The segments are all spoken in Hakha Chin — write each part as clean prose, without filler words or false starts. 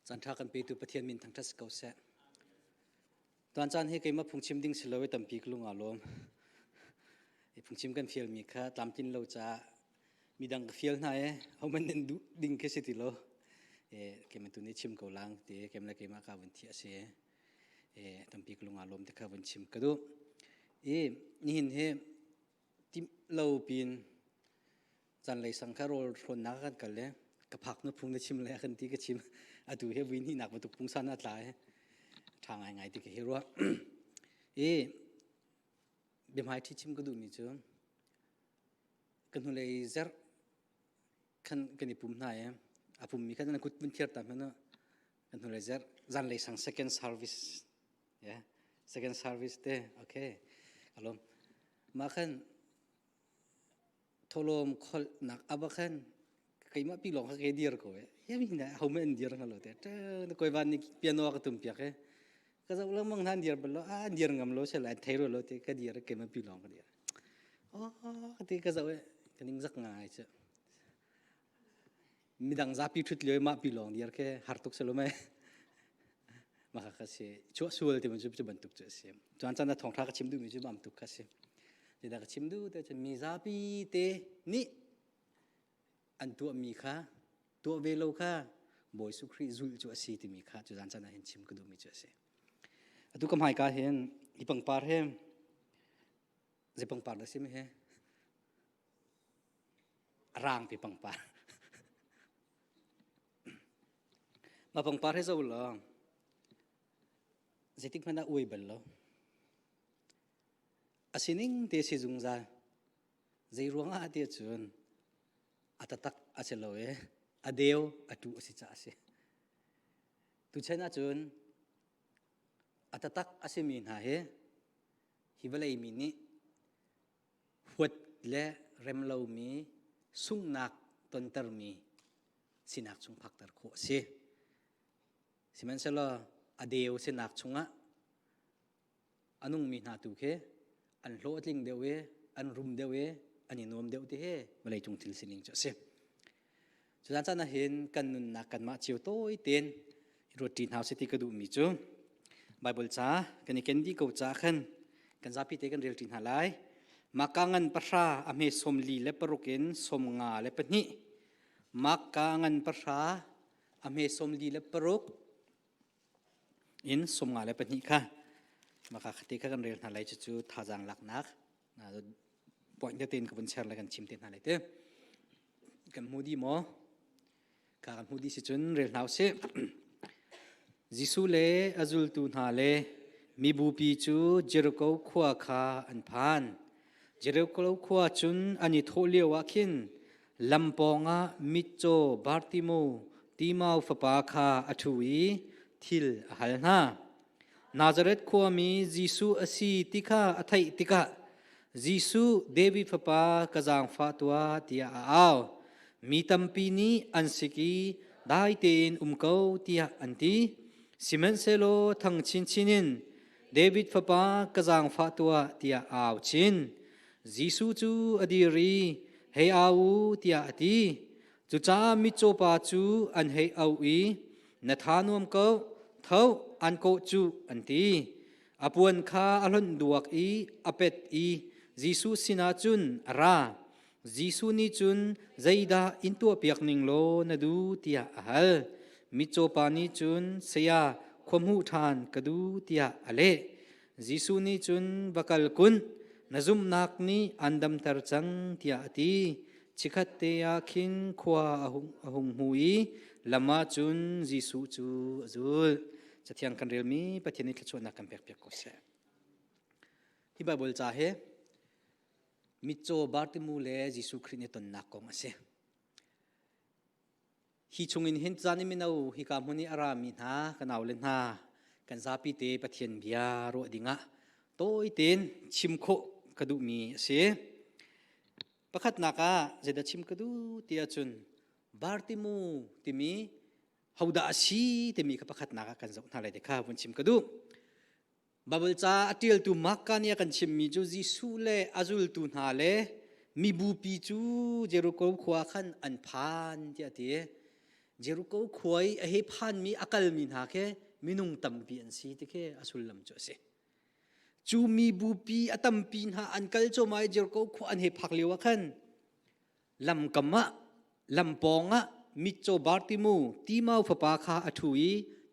Caan ṭha kan petu Pathian min thangṭhat si ko seh. Tuan caan hi keimah phungchim ding si lo i tampi ka lung aa lawm. I phungchim kan fialmi kha tlamtlin lo caah midang ka fial hna i hohmanh nan duh ding khi si ti lo. E, keimah tu nih chim ko lang ti keimah le keimah ka vun thiah a si. E, tampi ka lung aa lawm ti kha vun chim ka duh. I nihin hi timh lo pin zanlei sang kha rawl hrawnnak kan kal le ka phak na phung na chim le kan ti ka chim atu he vui hnih nak bantuk pungsan a tla i ṭha ngai ngai ti ka hi ruah i biahmai ṭhi chim ka duhmi cu ka hnulei zerh khan kan i pum hna i a pummi khan na kut vun thiar ta hmanh kan hnulei zerh zanlei sang second service yeah second service te okay alom mah khan Tholawm kholhnak aba khan keimah pi lawng kha ke dir ko e. Yami na ho men dir nga lo te. Ta koi van ni piano ka tum piak e. Ka zau lengmang nan dir bal lo a dir ngam lo se lai thei ro lo te ka dir keimah pi lawng ka dir. Oh ka ti ka zau e ka ning zak ngai che. Midang zapi thut lio mah pi lawng dir ke har tuk selo me. Maka ka si chuah sual ti cu bantuk cu a si. Tuan chan thong tha ka chim duhmi cu bam tuk kha si. Zeidah ka chim duh te cun mi zapi te nih an tuahmi kha tuah ve lo kha Bawi Jesuh Khrih zulh cu a si timi kha cu zan chan ah hin chim ka duhmi cu a si. Atu ka hmaika hin hi pangpar he zei pangpar dah si mi he a rang pi pangpar. Mah pangpar hi zo law zeitik hmanh ah uai bal lo. A sining te si zungzal. Zei ruangah ti cun a tatak a si lo i a deu a tu a si caah a si. Tuchan ahcun a tatak a simi hna hi hi vawlei mi nih huat le rem lomi sunghnak tontermi sinak chung phakter khawh a si. Sihmanhsehlaw a deu sinak chungah a nungmi hna tu khi an hlawh a tling deuh i an rum deuh i an i nuam deuh ti hi vawleicung thil sining cu a si. Cucan caan ah hin kan nunnak kanmah cio tawi tein i ruat ṭi hna usih ti ka duhmi cu Baibal ca kan i ken dih ko caah khan kan zapi te kan rel ṭi hna lai. Maka ngan pahra a hme 46 in 52. Maka ngan pahra a hme 46 in 52 kha maka khate kha kan rel hna lai cucu thazaang laknak point te in ka vun share le kan chim te hna lai te. Kan hmu dih maw? Ka kan hmu dih si cun rel hna usih. Jesuh le a zultu hna le mibupi cu Jericho khua kha an phan. Jericho khua cun an i thawh lio ah khin lam pawngah mitcaw Bartimu Timau fapa kha a ṭhu i thil a hal hna. Nazareth khuami Jesuh a si ti kha a theih tikah Jesuh David fapa ka zaangfah tuah tiah a au. Mi tampi nih an sik i dai tein um ko tiah an ti. Sihmanhsehlaw thang chinchin in David fapa ka zaangfah tuah tiah a au chin. Jesuh cu a dir i hei au u tiah a ti. Cucaah mitcaw pa cu an hei auh i na tha nuam ko, tho an kawh cu an ti. A puan kha a hlonh duak i a pet i Jesuh sinah cun a ra. Jesuh nih cun zeidah in tuahpiak ning law na duh tiah a hal. Mitcaw pa nih cun saya khua hmuh ṭhan ka duh tiah a leh. Jesuh nih cun va kal kun, na zumhnak nih an damter cang tiah a ti. Chikkhat te ah khin khua a hung hmu i lam ah cun Jesuh cu a zul. Cathiang kan relmi Pathian nih thluachuahnak kan pekpiak ko seh. Hi Baibal ca hi mitcaw Bartimu le Jesuh Khrih nih tonnak kong a si. Hi chungin hin caan i mino hika hmun i a rami hna ka naule hna kan zapi te Pathian bia ruah dingah tawi tein chim khawh ka duhmi a si. Pakhatnak ah zeidah chim ka duh ti ahcun Bartimu timi hodah a si timi kha pakhatnak ah kan zoh hna lai ti kha vun chim ka duh. Baibal ca a ṭialtu Marka nih a kan chimmi cu Jesuh le a zultu hna le mibupi cu Jericho khua khan an phan tiah a ti. Jericho khua i a hei phanmi a kalmi hna khi minung tampi an si ti khi a sullam cu a si. Cu mi bupi a tampi hna an kal cuahmah i Jericho khua an hei phak lio ah khan lamkam ah lampawng ah mitcaw Bartimu Timau fapa kha a ṭhu i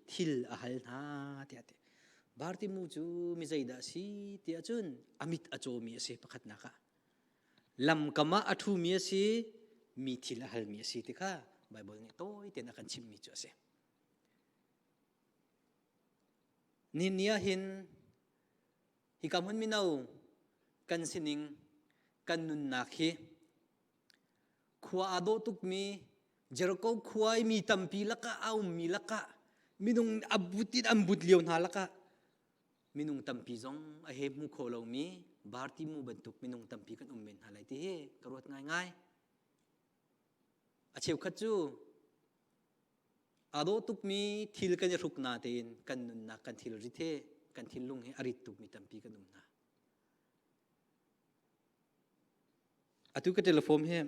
thil a hal hna tiah a ti. Bartimu cu mi zeidah a si tiah cun a mit a cawmi a si pakhatnak ah. Lamkam ah a ṭhumi a si, mi thil a halmi a si ti kha Baibal nih tawi tein a kan chimhmi cu a si. Nihin ni ah hin hika hmun mino kan sining kan nunnak hi khua aa dawh tukmi Jericho khua i mi tampi lakah a ummi lakah minung a but in an but lio hna lakah minung tampi zong a he hmu kho lomi Bartimu bantuk minung tampi kan um men hna lai ti hi ka ruat ngaingai. A cheukhat cu aa dawh tukmi thil kan i hruk na tein kan nunnak kan thilrit he kan thinlung he a rit tukmi tampi kan um hna. Atu ka telephone hi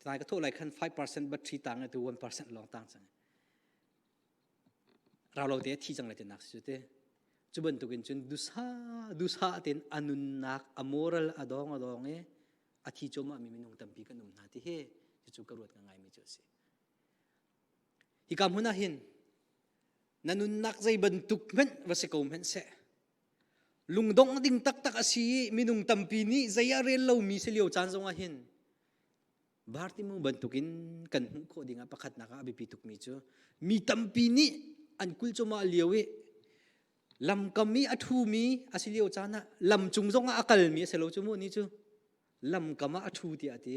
nai ka thawh lai khan 5% battery tang atu 1% lawng tang cang. Rau lo te thi cang lai tinak si te. Cu bantukin cun dusa dusa tein a nunnak a moral a dong a dong i a thi cuahmah mi minung tampi kan um hna ti hi cucu ka ruat ngaimi cu a si. Hika hmun ah hin na nunnak zei bantuk hmanh va si ko hmanh seh lungdongh ding taktak a si i minung tampi nih zei ah rel lomi si lio caan zongah hin Bartimu bantukin kan hmuh khawh dingah pakhatnak ah a biapi tukmi cu mi tampi nih an kulh cuahmah lio i lamkam i a ṭhumi a si lio caan ah lamcung zongah a kalmi a si lo cu mu ni cu lamkam ah a ṭhu tiah a ti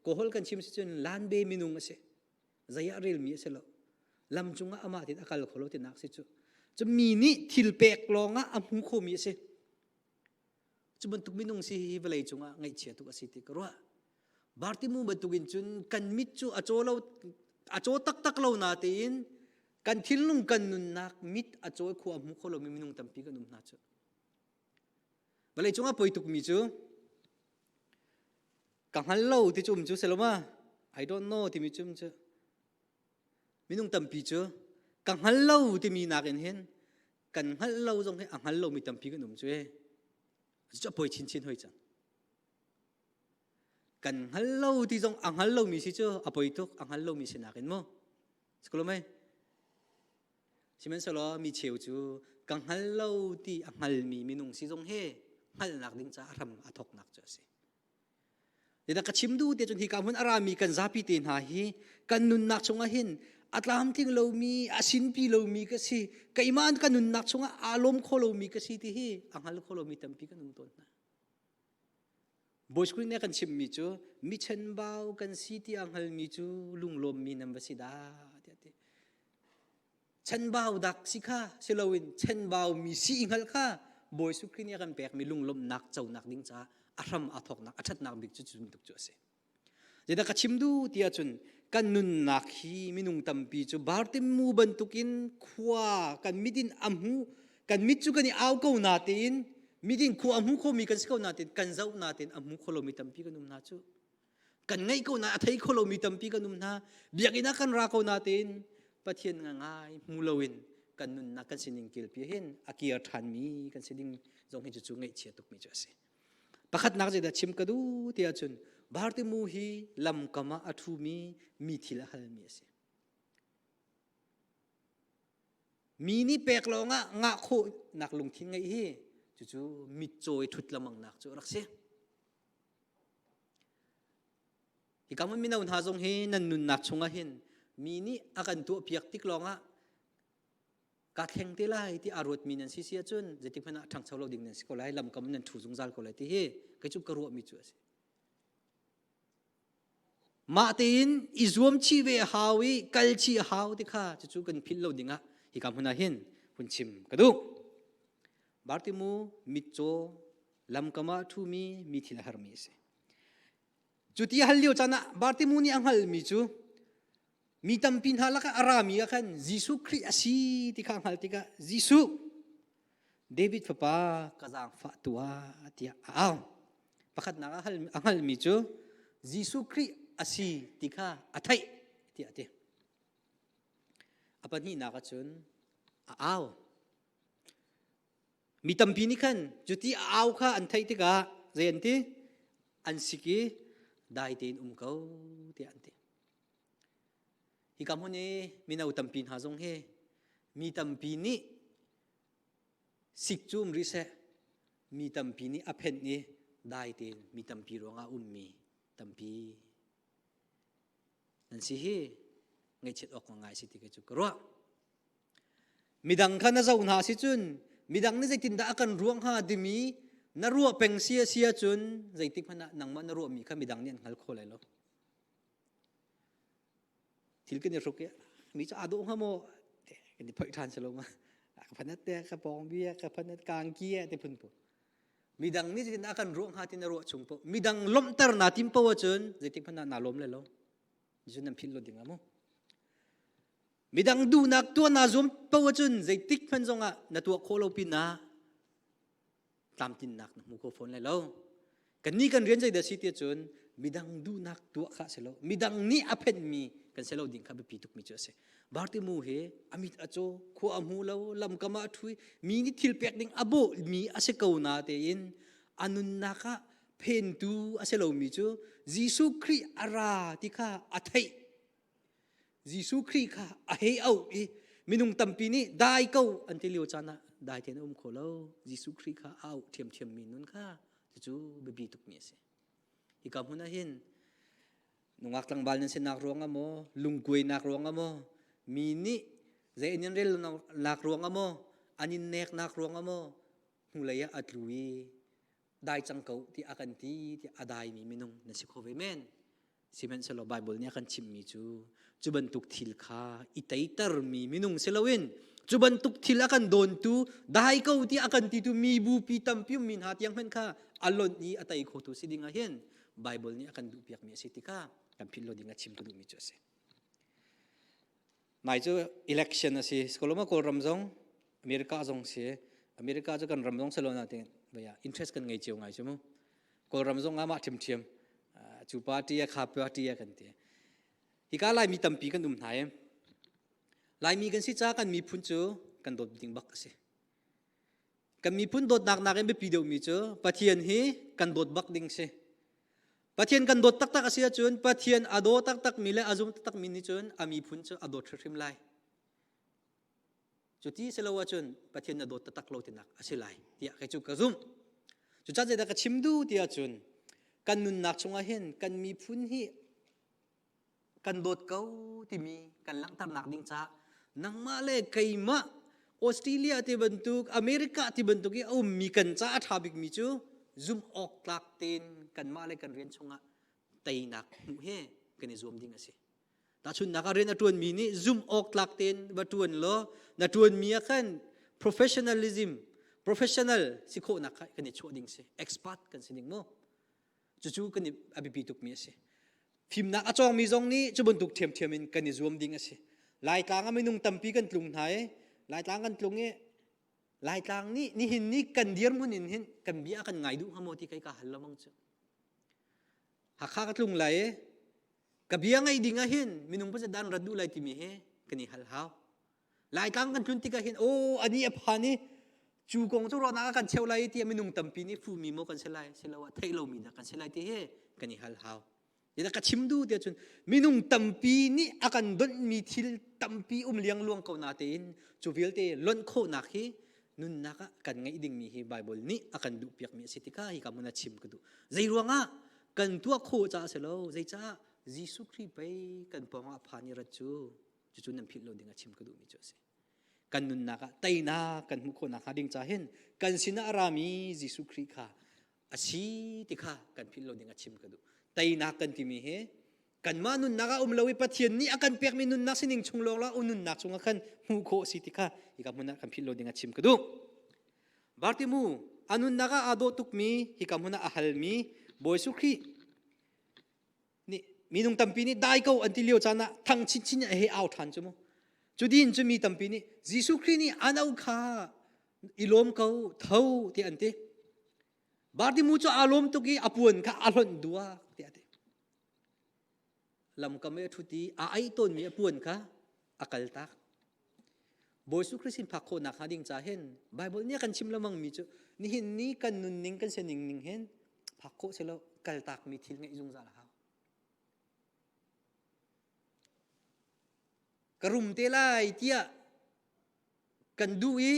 kawhol kan chim si cun lanbe minung a si zei ah relmi a si lo lam cungah amah tin a kal kho lo tinak si cu cu mi nih thil pek lawngah a hmu khomi a si cu bantuk minung si hi vawlei cungah ngaihchia tuk a si ti ka ruah Bartimu bantukin cun kan mit cu a caw lo a caw taktak lo na tein kan thinlung kan nunnak mit a caw khua hmu kho lomi minung tampi kan um hna cu vawlei cungah poi tukmi cu ka hngal lo ti cu um cu si lo ma I don't know timi cu um cu minung tampi cu ka hngal lo timi nakin hin kan hngalh lo zong hi a hngal lomi tampi kan um cu e cu a poi chinchin hoi cang kan hngal lo ti zong a hngal lomi si cu a poi tuk a hngal lomi si nakin mu si mei sihmanhsehlaw mi cheu cu ka hngal lo ti a hngalmi minung si zong he hngalhnak ding caah hram a thawknak cu a si Zeidah ka chim duh te cun hika hmun a rami kan zapi te hna hi kan nunnak chungah hin a tlamtling lomi a sinpi lomi ka si keimah ka nunnak chungah aa lawm kho lomi ka si ti hi a hngal kho lomi tampi kan um tawn hna. Bawi Khrih nih a kan chimmi cu mi chenbau kan si ti a hngalmi cu lunglawmmi nan va si dah tiah a ti. Chenbau dak si kha si loin chenbau mi si i hngalh kha Bawi Jesuh Khrih nih a kan pekmi lunglawmhnak conak ding caah a hram aa thawknak a ṭhatnak bik cu cu bantuk cu a si. Zeidah ka chim duh ti ahcun kan nunnak hi minung tampi cu Bartimu bantukin khua kan mit in a hmu kan mit cu kan i au ko natein mit in khua a hmu khomi kan si ko natein kan zoh natein a hmu kho lomi tampi kan um hna cu kan ngeih ko na a thei kho lomi tampi kan um hna biakinn ah kan ra ko natein Pathian ngai hmu loin kan nunnak kan sining kilpi hin a kir ṭhanmi kan si ding zong hi cu ngaihchia tukmi cu a si. Pakhatnak zeidah chim ka duh ti ahcun Bartimu hi lamkam ah a ṭhumi mi thil a halmi a si. Mi nih pek lawngah ngah khawhnak lungthin ngeih hi cucu mitcaw i ṭhut lamangnak cu a rak si. Hika hmun mino hna zong hi nan nunnak chungah hin mi nih a kan tuahpiak tik lawngah ka thleng te lai ti aa ruatmi nan si si ahcun zeitik hmanh ah ṭhangcho lo ding nan si ko lai lamkam nan ṭhu zungzal ko lai ti hi kei cu ka ruahmi cu a si. Mah tein i zuam chih ve a hau i kal chih a hau ti kha cucu kan philh lo dingah hika hmun ah hin hun chim ka duh. Bartimu mitcaw lamkam ah ṭhumi mi thil a harmi a si. Cu ti a hal lio caan ah Bartimu nih a hngalhmi cu mi tampi hna lakah a rami ah khan Jesuh Khrih a si ti kha a hngalh tikah Jesuh David fapa ka zaangfah tuah tiah a au. Pakhatnak a hngalhmi cu Jesuh Khrih a si ti kha a theih. tiah a ti. A pahnihnak ahcun a au. Mi tampi nih khan cuti a au kha an theih tikah zei an ti? An sik i dai tein um ko tiah an ti. Hika hmun i mino tampi hna zong hi mi tampi nih sik cu um rih seh mi tampi nih a phenh i dai tein mi tampi ruangah ummi tampi nan si hi ngaihchiat awk ngai si ti kei cu ka ruah. Midang kha na zoh hna si cun midang nih zeitindah a kan ruang hnga timi na ruah peng si a si ahcun zeitik hmanh ah nangmah na ruahmi kha midang nih an hngal kho lai lo. Thil kan i hruk i mi cu aa dawh hnga maw kan i phoih ṭhan si lo ma. Ka phanat te ka pawng bia ka phanat kangki te phun pu. Midang nih zeitin a kan ruah hnga ti na ruah chung poh midang lawmhter naa tim poh ahcun zeitik hmanh ah naa lawm lai lo. Cun nan philh lo ding ah mu. Midang duhnak tuah naa zuam poh ahcun zeitik hmanh zongah na tuah khawh lo pinah tlamtlinnak na hmu kho fawn lai lo. Kannih kan rian zeidah si ti ahcun midang duhnak tuah kha si lo. Midang nih a phenhmi kan si lo ding kha biapi tukmi cu a si. Bartimu hi a mit a caw, khua a hmu lo, lamkam ah a ṭhu i mi nih thil pek ding a bawhmi a si ko na tein a nunnak ah phentu a si lomi cu Jesuh Khrih a ra ti kha a theih. Jesuh Khrih kha a hei auh i minung tampi nih dai ko an ti lio caan ah dai tein a um kho lo. Jesuh Khrih kha a auh ṭhiamṭhiammi nun kha cucu biapi tukmi a si. Hika hmun ah hin nungak tlangval nan sinak ruangah maw lungkuainak ruangah maw mi nih zei an in rel nak ruangah maw an in neknak ruangah maw hnulei ah a tlu i dai cang ko ti a kan ti ti a daimi minung na si kho ve men. Sihmanhsehlaw Baibal nih a kan chimhmi cu cu bantuk thil kha i teitermi minung si loin cu bantuk thil a kan dawntu dai ko ti a kan titu mi bupi tampi ummi hna tiang hmanh kha a lonh i a tei khotu si ding ah hin Baibal nih a kan duhpiakmi a si ti kha kan philh lo ding a chim ka duhmi cu a si. Nai cu election a si. Koloma Kawlram zong America zong si. America cu kan ram zong si lo na te interest kan ngei cio ngai cu mu. Kawlram zong ah mah ṭhiamṭhiam cu party a kha party a kan ti. Hika Laimi tampi kan um hna i Laimi kan si ca kan miphun cu kan dawt ding bak a si. Kan miphun dawtnak nakin biapi deuhmi cu Pathian hi kan dawt bak ding si. Pathian kan dawt taktak a si ahcun Pathian a daw taktakmi le a zum taktakmi nih cun a miphun cu a dawt hrimhrim lai. Cu ti si lo ahcun Pathian na dawt taktak lo tinak a si lai tiah kei cu ka zumh. Cucaah zeidah ka chim duh ti ahcun kan nunnak chungah hin kan miphun hi kan dawt ko timi kan langhternak ding caah nangmah le keimah Australia ti bantuk America ti bantuk i a ummi kan ca a ṭha bikmi cu zumh awk tlak tein kanmah le kan rian chungah teinak hmuh he kan i zuam ding a si. Tahchunhnak ah rian a ṭuanmi nih zumh awk tlak tein va ṭuan law na ṭuanmi ah khan professionalism professional si khawhnak kha kan i chuah ding si expert kan si ding mu cucu kan i a biapi tukmi a si fimnak a cawngmi zong nih cu bantuk ṭhiamṭhiam in kan i zuam ding a si Laitlang ah minung tampi kan tlung hna i Laitlang kan tlung i Laitlang nih nihin ni kan dirhmun in hin kan bia kan ngai duh hnga maw ti kai ka hal lengmang cu Hakha ka tlung lai i ka bia ngaih ding ah hin minung pasat dan rat duh lai timi hi kan i hal hau Laitlang kan tlun tikah hin aw ani a phan i cu kong cu ruahnak a kan cheu lai tiah minung tampi nih fumi maw kan si lai siloah theih lomi dah kan si lai ti hi kan i hal hau Ida ka chim du tiah cun minung tampi nih a kan donhmi thil tampi um liangluang ko na tein cu vialte lonh khawhnak hi nunnak ah kan ngeih dingmi hi Bible nih a kan duhpiakmi a si tikah hi ka hmun ah chim ka duh. Zei ruangah kan tuah khawh caah si lo, zeicah Jesuh Khrih pei kan pawngah phan i rat cu cucu nan philh lo ding ah chim ka duhmi cu a si. Kan nunnak ah teinak kan hmuh khawhnak hnga ding ca hin kan sinah a rami Jesuh Khrih kha a si ti kha kan philh lo ding ah chim ka duh. Teinak kan timi hi kanmah nunnak ah um lo i Pathian nih a kan pekmi nunnak sining chung lawng la nunnak chungah khan hmuh khawh si ti kha hika hmun ah kan philh lo ding ah chim ka duh. Bartimu a nunnak ah aa dawh tukmi hika hmun ah a halmi Bawi Jesuh Khrih nih minung tampi nih dai ko an ti lio caan ah thang chinchin a hei au ṭhan cu mu. Cu din cu mi tampi nih Jesuh Khrih nih an auh kha i lawm ko tho tiah an ti. Bartimu cu aa lawm tuk i a puan kha a hlonh duak tiah a ti. Lamkam i a ṭhut i a ai tawnmi a puan kha a kaltak. Bawi Jesuh Khrist sin phak khawhnak hnga ding ca hin Baibal nih a kan chim lengmangmi cu nihin ni kan nunning kan sining ning hin phak khawh si lo kaltakmi thil ngeih zungzal a hau. Ka rum te lai tiah kan duh i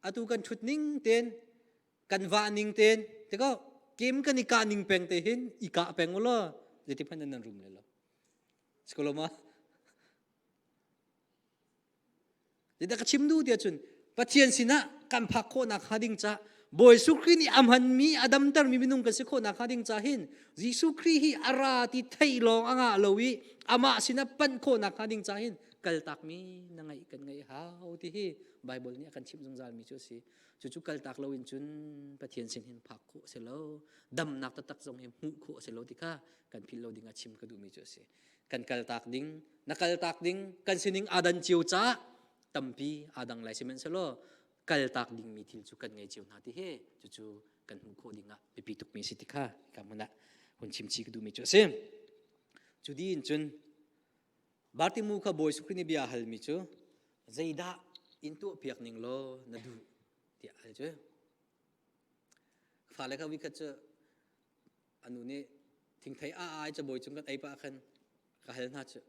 atu kan ṭhut ning tein kan vah ning tein tiko kem kan i kah ning peng te hin i kah peng ulaw zeitik hmanh nan rum le lo. Sikoloma Zeidah ka chim duh tiah cun Pathian sinah kan phak khawhnak hnga ding ca Bawi Jesuh Khrih nih a hmanmi a damtermi minung kan si khawhnak hnga ding ca hin Jesuh Khrih hi a ra ti theih lawng a ngah lo i amah sinah panh khawhnak hnga ding ca hin kaltakmi na ngaih kan ngaih hau ti hi Bible nih a kan chimh zungzalmi cu a si. Cucu kaltak loin cun Pathian sin hin phak khawh a si lo. Damnak taktak zong hi hmuh khawh a si lo ti kha kan philh lo ding ah chim ka duhmi cu a si. Kan kaltak ding, na kaltak ding, kan sining aa dan cio caah tampi aa dang lai sihmanhsehlaw kaltak dingmi thil cu kan ngei cio hna ti hi cucu kan hmuh khawh ding ah biapi tukmi si ti kha ka hmun ah hun chim chih ka duhmi cu a si. Cu dih in cun Bartimu kha Bawi Jesuh Khrih nih bia a halmi cu zeidah in tuahpiak ning law na duh tiah a hal cu. Fale kha vikhat cu a nu nih thingthei a ai cabawi cung kan ei pah khan ka hal hna cu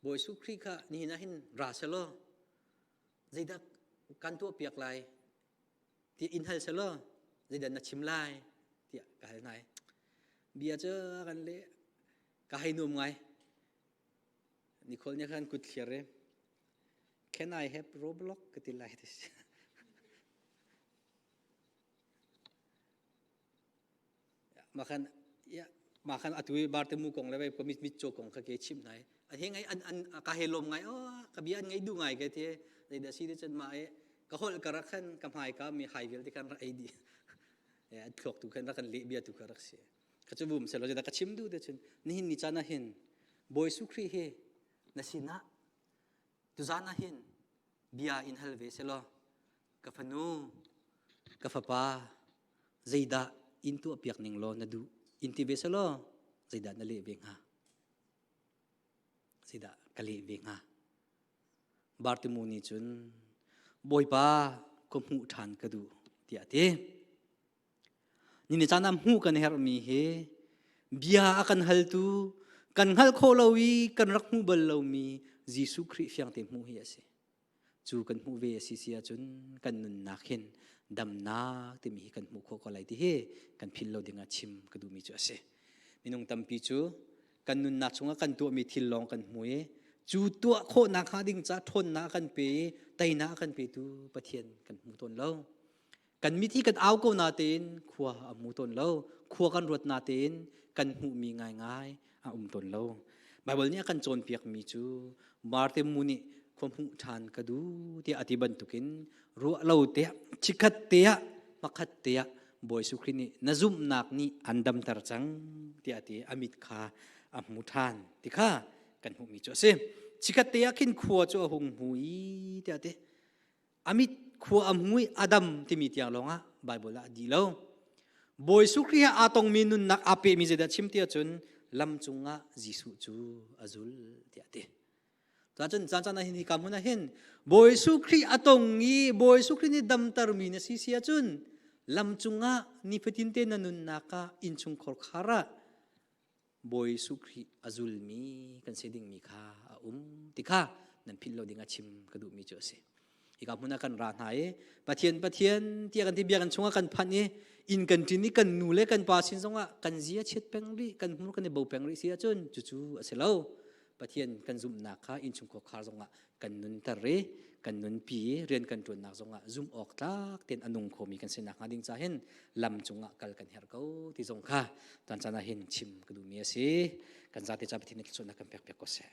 Bawi Jesuh Khrih kha nihin ah hin ra selaw zeidah kan tuahpiak lai tiah in hal selaw zeidah na chim lai tiah ka hal hna i bia cu kan leh ka hei nuam ngai Nicole nih khan kut thlir i can I have Roblox ka ti lai ti si. Makhan ya makhan atu i Bartemu kong le wei ko mit mit cho kong kha ke chim nai. A he ngai an an ka he lom ngai oh ka bia an ngai du ngai ke ti zei da si de chan ma e ka hol ka rak khan ka hmai ka mi hai vialte khan rak ei di. Ya thluak tu khan rak kan le bia tu kha rak si. Ka cu bum selaw ka chim duh te cun nihin ni caan ah hin Bawi Jesuh Khrih hi na sinah tuzaan ah hin bia in hal ve selaw ka fanu ka fapa zeidah in tuahpiak ning law na duh in ti ve selaw zeidah na leh ve hnga zeidah ka leh ve hnga Bartimu nih cun Bawipa ka hmuh ṭhan ka duh tiah a ti. Ni caan ah hmuh kan herhmi hi bia a kan haltu kan hngalh khawh lo i kan rak hmuh bal lomi Jesuh Khrih fiangte hmuh hi a si. Cu kan hmuh ve a si si ahcun kan nunnak hin damnak timi hi kan hmuh khawh ko lai ti hi kan philh lo dingah chim ka duhmi cu a si. Minung tampi cu kan nunnak chungah kan tuahmi thil lawng kan hmu i cu tuah khawhnak hnga ding ca ṭhawnnak a kan pe i teinak a kan petu Pathian kan hmu tawn lo. Kan mit hi kan au ko natein khua a hmu tawn lo. Khua kan ruat natein kan hmuhmi ngaingai a um tawn lo. Baibal nih a kan cawnpiakmi cu Marte mu nih khua hmuh ṭhan ka duh tiah a ti bantukin ruah lo te ah chikkhat te ah hmakhat te ah Bawi Jesuh Khrih nih na zumhnak nih an damter cang tiah a ti a mit kha a hmu ṭhan ti kha kan hmuhmi cu a si. Chikkhat te ah khin khua cu a hung hmu i tiah a ti. A mit khua a hmu i a dam timi tiang lawngah Baibal ah a dih lo. Bawi Jesuh Khrih he aa tongmi nunnak aa pehmi zeidah chim ti ahcun lam cungah Jesuh cu a zul tiah a ti. Cun caan caan ah hin hika hmun ah hin Bawi Jesuh Khrih a tong i Bawi Jesuh Khrih nih damtermi na si si ahcun lam cungah nifatin te na nunnak ah innchungkhar khar ah Bawi Jesuh Khrih a zulmi kan si dingmi kha a um ti kha nan philh lo ding ah chim ka duhmi cu a si. Hika hmun ah kan ra hna i Pathian Pathian tiah kan ti bia kan chungah kan phanh i inn kan ṭin i kan nu le kan pa sin zongah kan zia chiat peng rih kan hmur kan i bo peng rih si ahcun cucu a si lo. Pathian kan zumhnak kha innchungkhar khar zongah kan nunter i kan nunpi i rian kan ṭuannak zongah zumh awk tlak tein a nung khomi kan si nakhnga ding ca hin lam cungah kal kan herh ko ti zong kha tuan caan ah hin chim ka duhmi a si. Kan zate ca Pathian nih thluachuahnak kan pek piak ko seh.